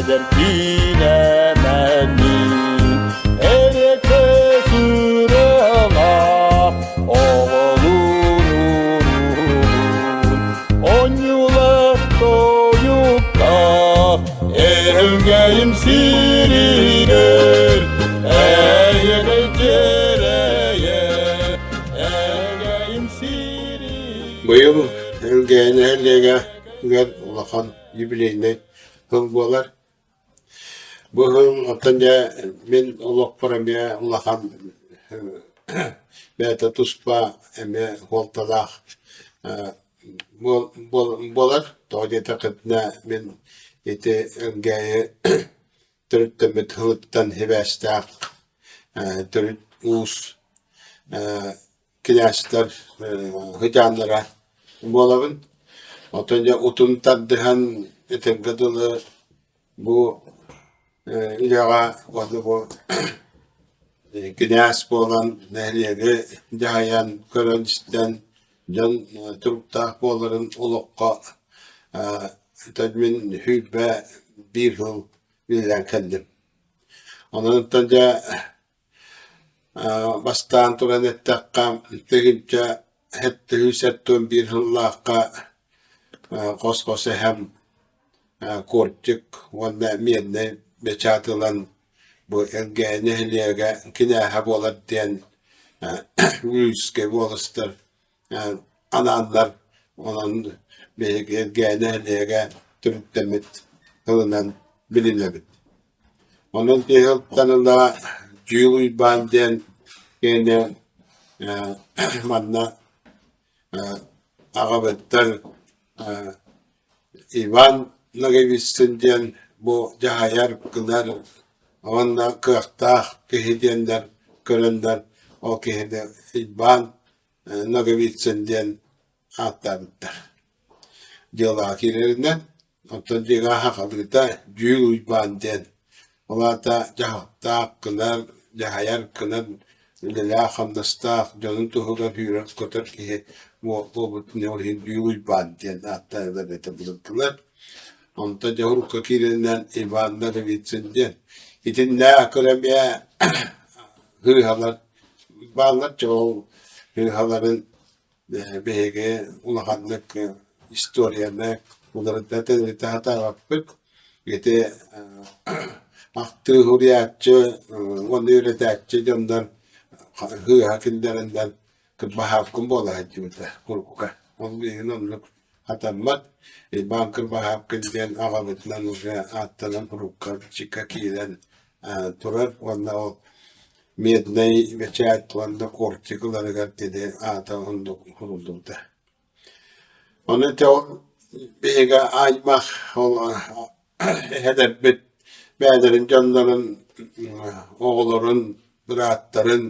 Эдэр киинэмэнин Эриэккэс ырыалаах оҕолуун уруулуун Оонньуулар тойуктаах Эһэлгэйим сиригэр Эйэгэй дьиэрэйэ Эһэлгэйим сиригэр Быйыл Элгээйи нэһилиэгэ үгэр улахан юбилейнай сыл буолар. Бу сыл оттон дьэ мин олохпор эмиэ улахан бэйэтэ туспа эмиэ суолталаах буолар. Тоҕо диэтэххитинэ мин ити Элгээйи төрүттэммит сылыттан сибээстээх төрүт уус кинээстэр сыдьааннара буолабын. Оттон дьэ утум тардыһан этэргэ дылы бу үлэҕэ уонна бу кинээс буолан нэһилиэги дьаһайан, көрөн-истэн дьон туруктаах буоларын олоххо мин 21 сыл үлэлээн кэллим. Онон дьэ Бастаан туран эттэххэ, 1771 сыллаахха хос-хос эһэм Кортик уонна Миэннэй бэчээт ылан бу Элгээйи нэһилиэгэ кинээһэ буолар диэн Вилюйскай буоластар анааннар, онон биһиги Элгээйи нэһилиэгэ төрүттэммит тылынан билинэбит. Онон киһи ыла Дьүүл Уйбаан диэн киһини манна аҕабыттан Иван Ноговицын диэн бу дьаһайар, гынар уонна кыахтаах киһи диэннэр көрөннөр ол киһини Иван Ноговицын диэн ааттаабыттар. Дьыалаҕа киирэринэн Оттон дьиҥэ сахалыыта Дьүүл Уйбаан диэн, ол аата дьаһалтаах, гынар, дьаһайар, гынан үлэлээх-хамнастаах, дьонун туһугар сүүрэр-көтөр киһи буолбутун ол иһин Дьүүл Уйбаан диэн ааттаан этэ былыргылар. Онтон дьэ урукка киирэринэн Иван Ноговицын диэн. Итиннээх көр эмиэ ырыһалар бааллар, дьэ ол ырыһаларын Биһиги улаханнык историяны уларыта тэлэритэ сатаабаппыт. Ити ахтыы суруйааччы уонна үөрэтээччи дьоннор сыыһа киллэрэннэр кырбаһаапкын буола сылдьыбыта урукка. Ол иһин оннук хатаммат. Иван Кырбаһаапкын диэн аҕабытынан уже ааттанан урукка чика киирэн турар уонна ол Меднэй бэчээт уонна кортик ыларыгар кини аата оннук суруллубута. Ону ити ол биһиги аймах ол эһэлэрбит бэйэлэрин дьоннорун, оҕолорун, бырааттарын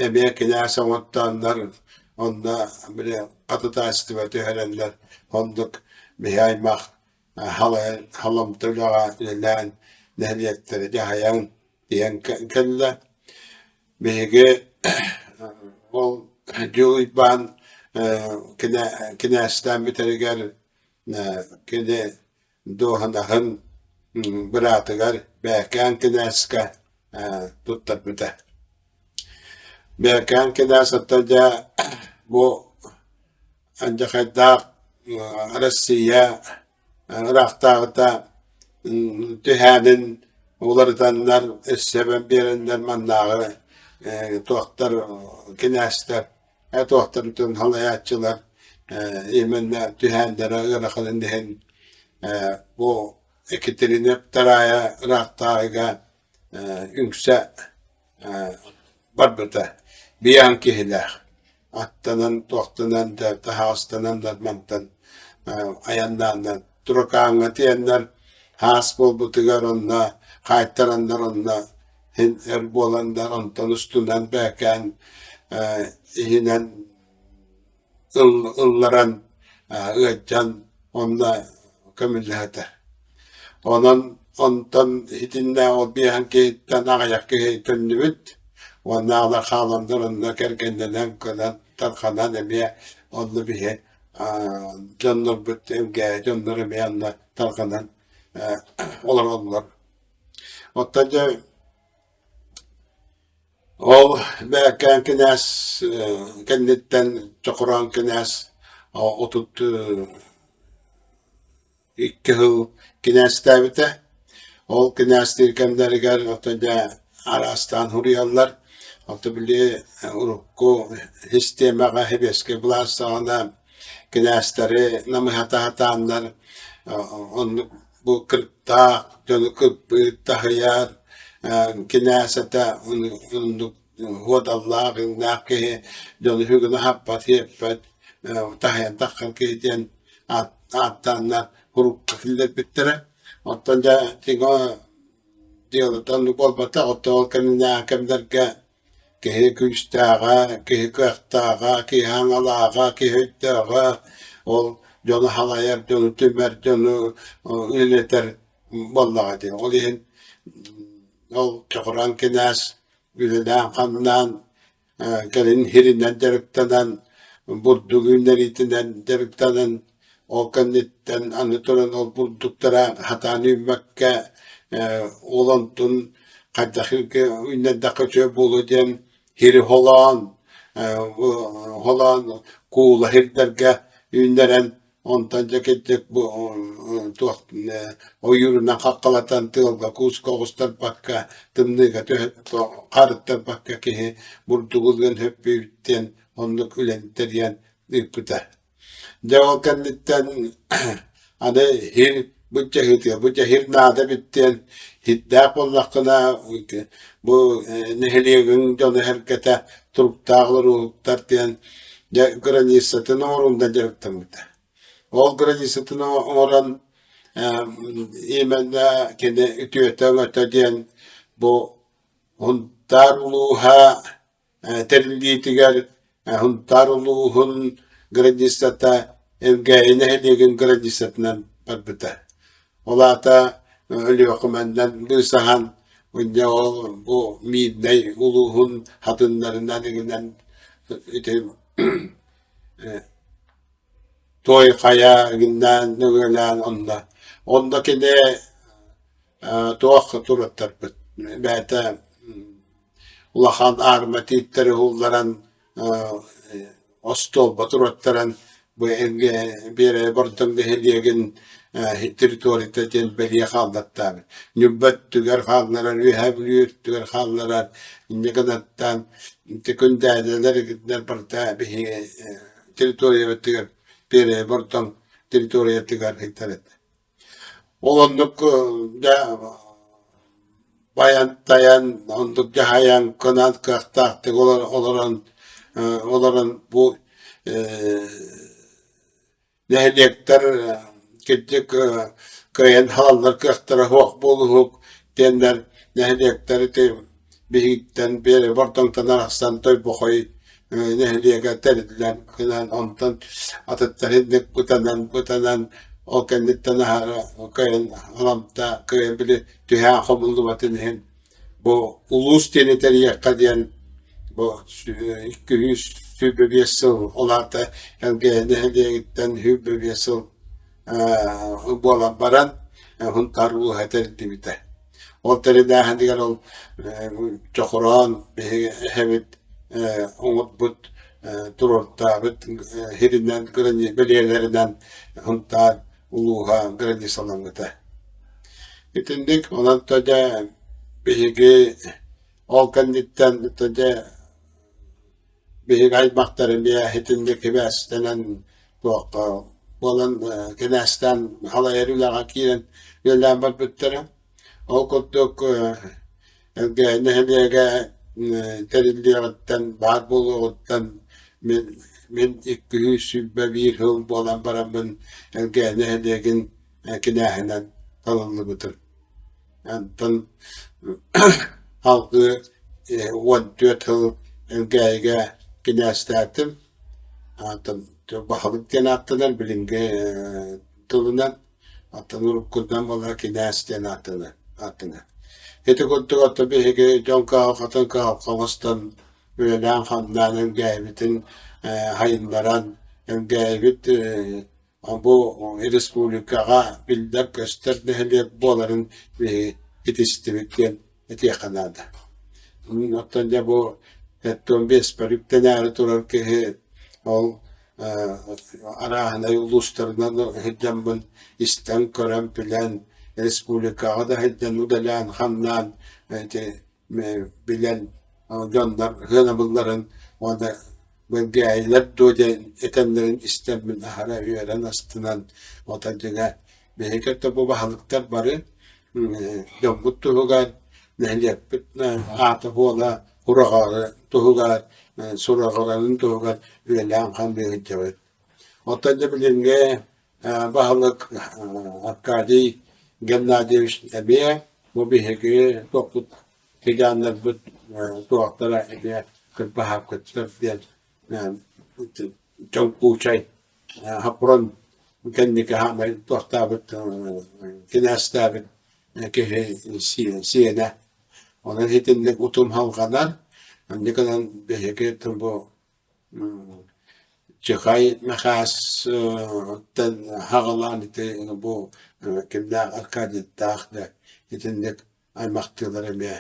эмиэ кинээс оҥоттооннор онно били хатытаачтыба түһэрэллэр. Оннук биһи аймах халамта үлэҕэ үлэлээн нэһилиэктэри дьаһайан тиийэн кэллэ. Биһиги ол Дьыл Уйбаан кинээстээн бүтэригэр кини дуоһунаһын быраатыгар Бээкээн кинээскэ туттарбыта. Бээкээн кинээс оттон дьэ бу Алдьархайдаах Россия ыраахтааҕыта түһээнин уларытаннар, өссө биэрэннэр маннааҕы туохтар кинээстэр туохтар салайааччылар именно түһээннэрэ ыараханын иһин бу Екатерина Вторая ыраахтааҕыга үҥсэ барбыта биээн киһилээх аттанан туохтанан да таһаҕастанан да мантан айаннааннар Турукааҥҥа тиэннэр хаас буолбутугар онно хаайтараннар онно һин өр буоланнар онтон устунан бээкээн иһинэн ылларан ыалдьан онно көмүллэһэтэ. Онон онтон итиннэ ол биэһэн киһиттэн аҕыйах киһи төннүбүт уонна аҕалар хааланнар онно кэргэннэнэн кэлэн тарханан эмиэ онно биһи дьоннорбут Элгээйи дьоннор эмиэ онно тарҕанан. олороллор. Оттон дьэ ол Бээкээн кинээс кэнниттэн Чохороон кинээс 32 сыл кинээстээбитэ. Ол кинээстиир кэмнэригэр оттон дьэ араастаан суруйаллар. Оттон били урукку систиэмэҕэ сэбиэскэй былаас саҕана кинээстэри намыһата сатааннар оннук бу кырыктаах дьону кырбыыр, таһыйар кинээс этэ оннук уодаллаах, ыҥнаах киһи дьону үгүнү аһаппат, сиэппэт, таһыйан таххар киһи диэн ааттааннар урукка киллэрбиттэрэ. Оттон дьэ дьыалата оннук буолбатах, оттон ол кэмнээҕи кэмнэргэ Киһи күүстээҕэ, киһи кыахтааҕа, киһи аҥалааҕа, киһи өйдөөҕө ол дьону халайар, дьону түмэр, дьону үлэлэтэр буоллаҕа дии. Ол иһин ол Чохороон кинээс үлэлээн-хамнаан, кэлин сиринэн дьарыктанан, бурдук үүннэриитинэн дьарыктанан, ол кэнниттэн аны туран ол бурдуктара сатаан үүммэккэ, ол онтун хайдах үүннэрдэххэ үчүгэй буолуо диэн сири холоон, холоон куула сирдэргэ үүннэрэн онтон дьэ кырдьык бу туох ойуурунан хаххалатан тыалга кууска оҕустарбакка тымныыга харыттарбакка киһи бурдугу ылыан сөп диэн оннук үлэни тэрийэн ыыппыта. Дьэ ол кэнниттэн аны һир быччаһыытыгар бу дьэ һир наада эбит диэн һирдээх буоллаххына бу нэһилиэгиҥ дьоно-сэргэтэ туруктаах олоруоһуктар диэн дьэ границатын оҥоруунан дьарыктаммыта. Ол границатын оҥорон именно кини үтүөтэ-өҥөтө диэн бу Һунтаар улууһа тэриллиитигэр Сунтаар улууһун границата Элгээйи нэһилиэгин границатынан барбыта. Ол аата Өлүөхүмэннэн быысаһан уонна ол бу Миирнэй улууһун хатыннарынан игинэн ити Туой Хайа игиннээн нөҥүөлээн онно. Онно кини туох туруоттарбыт бэйэтэ улахан аарыма тииттэри уһулларан остуолба туруоттаран бу Биэрэ Бордоҥ нэһилиэгин территорията диэн бэлиэ хааллартаабыт. Ньурба өттүгэр хаалларар, Үөһээ Бүлүү өттүгэр хаалларар, инньэ гынаттаан ити күндээдэлэр итиннэр барыта биһиги территориябытыгар Биэрэ Бордоҥ территориятыгар ыйтар этэ. Ол оннук дьэ байан-тайан, оннук дьаһайан, кынаан кыахтаахтык олорон олорон бу нэһилиэктэр кырдьык кыайан хааллар кыахтара суох буолуһук диэннэр нэһилиэктэр ити биһигиттэн биэри Бордоҥтон арахсан Тойбохой нэһилиэгэ тэриллэн гынан онтон атыттар инник бытанан бытанан ол кэнниттэн аһара кыайан аламта кыайан били түһээн хомуллубатын иһин бу улуус диэни тэрийиэххэ диэн бу 225 сыл ол аата Элгээйи нэһилиэгиттэн 125 сыл буолан баран Сунтаар улууһа тэриллибитэ. Ол тэринээһинигэр ол Чохороон биһиги эһэбит оҥорбут туруортаабыт сиринэн бэлиэлэринэн Сунтаар улууһа границаламмыта. Итинник онон дьэ биһиги ол кэнниттэн дьэ Биһиги аймахтар эмиэ итинник сибээстэнэн туохха буолан кинээстээн халайар үлэҕэ киирэн үлэлээн барбыттара. Ол курдук Элгээйи нэһилиэгэ тэриллиэҕиттэн, баар буолуоҕуттан мин мин 221 сыл буолан бараммын Элгээйи нэһилиэгин кинээһинэн талыллыбытым. Онтон салгыы 14 сыл Элгээйигэ кинээстээтим. Онтон баһылык диэн ааттанар билиҥҥи тылынан, оттон уруккунан буоллар кинээс диэн ааттанар ааттанар. Ити курдук оттон биһиги дьон кыһалҕатын кыһалҕа оҥостон үлэлээн-хамнаан Элгээйибитин сайыннаран, Элгээйибит. Бу республикаҕа биллэр-көстөр нэһилиэк буоларын биһиги итистибит диэн этиэххэ наада. Оттон дьэ бу 75 үктэнээри турар киһи ол арааһынай улуустарынан сылдьаммын истэн, көрөн, билэн, республикаҕа да сылдьан үлэлээн, хамнаан ити билэн дьоннор сыанабылларын уонна Бэлгээйилэр дуо диэн этэллэрин истэммин аһара үөрэн астынан отой дьиҥэ биһиги да бу баһылыктар бары дьоммут туһугар нэһилиэкпит аата буола ураҕары туһугар сураҕырарын туһугар үлэлээн хамныы сылдьабыт. Оттон дьэ билиҥҥи баһылык Аркадий Геннадьевич эмиэ бу биһиги туохпут Филиалларбыт туохтара эмиэ кырбаһаапкыттар диэн чоҥкуучай Хопрон кэнники хаамай туохтаабыт кинээстээбит киһи сиэнэ. Онон итинник утум халҕанар. Оннук гынан биһиги бу Чехай Мэхээс-тэн хаҕалаан ити бу кимнээх Аркадийдаах да итинник аймахтыылар эмиэ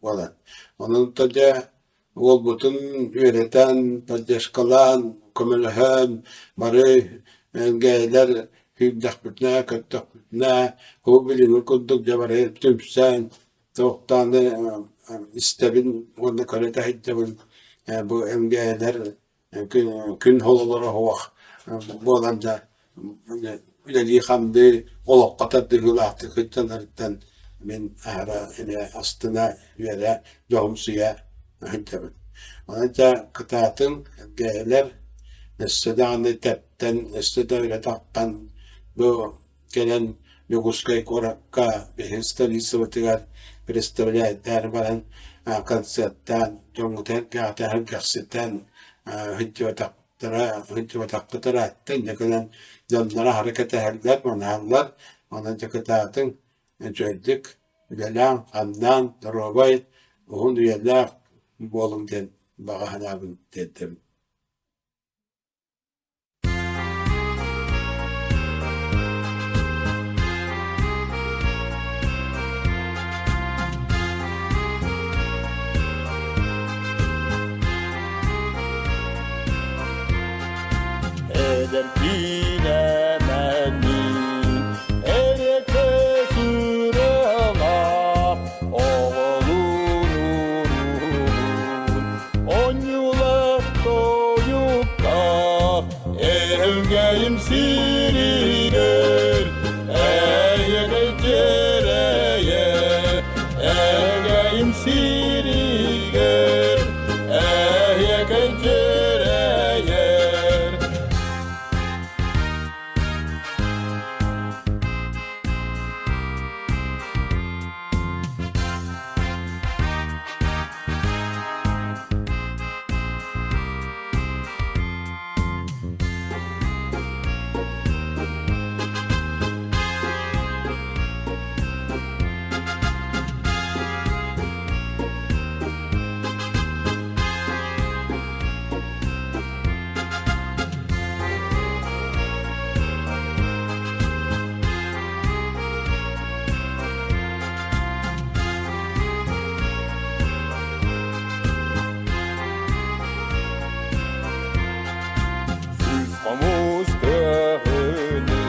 буолан. Онон дьэ уолбутун үөрэтэн, поддержкалаан, көмөлөһөн, бары элгээйилэр күүрдэхпитинэ, көттөхпүтүнэ, куу билиҥҥи курдук дьэ бары түмсэн, туохтаан истэбин уонна көрө да сылдьабын бу элгээйилэр күн хололоро суох буолан да үлэлии-хамныы олоххо тардыһыылаахтык сылдьалларыттан мин аһара эмиэ астына, үөрэ, дьоһумсуйа сылдьабын. Онон дьэ кытаатыҥ, эргээйилэр, өссө даҕаны тэптэн, өссө да өрө таххан бу кэлэн Дьокуускай куоракка биһиги столицабытыгар представляйдаан баран концертаан дьоҥҥутугар кэҕитэһэн сылдьыбатахтара сылдьыбатахпыт ыраатта инньэ гынан дьонноро аһары кэтэһэллэр манаһаллар онон дьэ кытаатыҥ үчүгэйдик үлэлээҥ хамнаан доруобай уһун үйэлээх буолуҥ диэн баҕа санаабын тиэрдэбин. Эдэрдиин эмэнниин эриэккэс ырыалаах оҕолуун уруулуун Оонньуулар тойуктаах эһэлгэйим сиригэр эйэгэй дьиэрэйэ эһэлгэйим сиригэр эйэгэй дьиэрэйэр. Сүүс хомус тыаһыны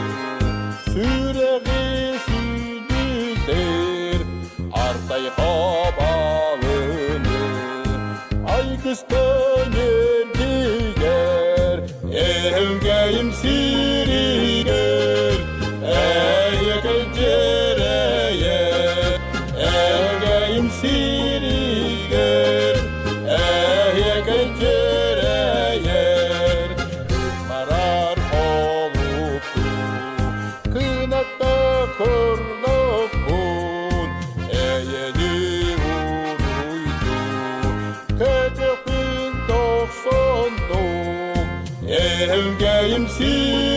сүрэҕи сүүдүтэр артай хабалыны айгыстан эргийэр эһэлгэйим сиригэр эйэкэй дьиэрэйэр эһэлгэйим сиригэр эһиэкэй дьиэрэйэр барар холуктуу кынатта курдуккун эйэни уруйдуу көтөхпүн тохсондук эһэлгэйим сиригэр.